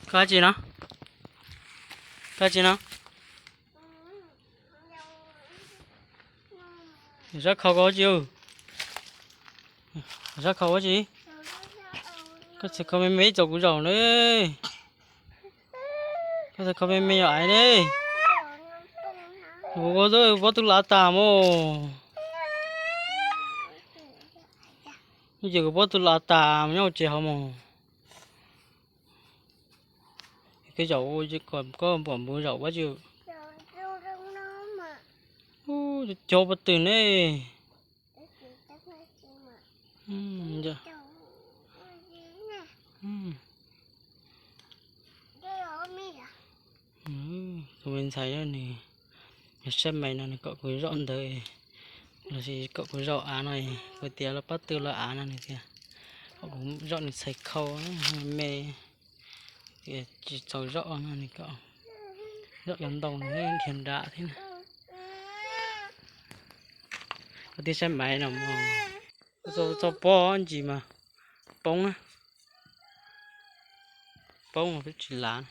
Koj dab tsi no? Koj dab tsi no? Zab kho koj dab tsi? Zab kho dab tsi? Koj txhais kho me me tso kuv zaum na. Koj txhais kho me me yog aiv ne. Kuv pob tw lav tas mog. Ces kuv pob tw lav tas mus nyob tsev hov mog. Koj zaum, koj pom npus zaum ua tsi. Cov pob tw ne. Tus me ntxhais nws yog sab mais no nws kom kuv zaum ntawd, los sis kom kuv zaum av no, kuv tias los pob tw los av no nws tias kom kuv zaum nws txhais khau me, tias tsis txaus zaum no nws kom zaum cov ntoo nws dhia nrad thiab na. Koj tib sab mais no, txog pob ntsis mas poob na, poob mas peb tsis lav na.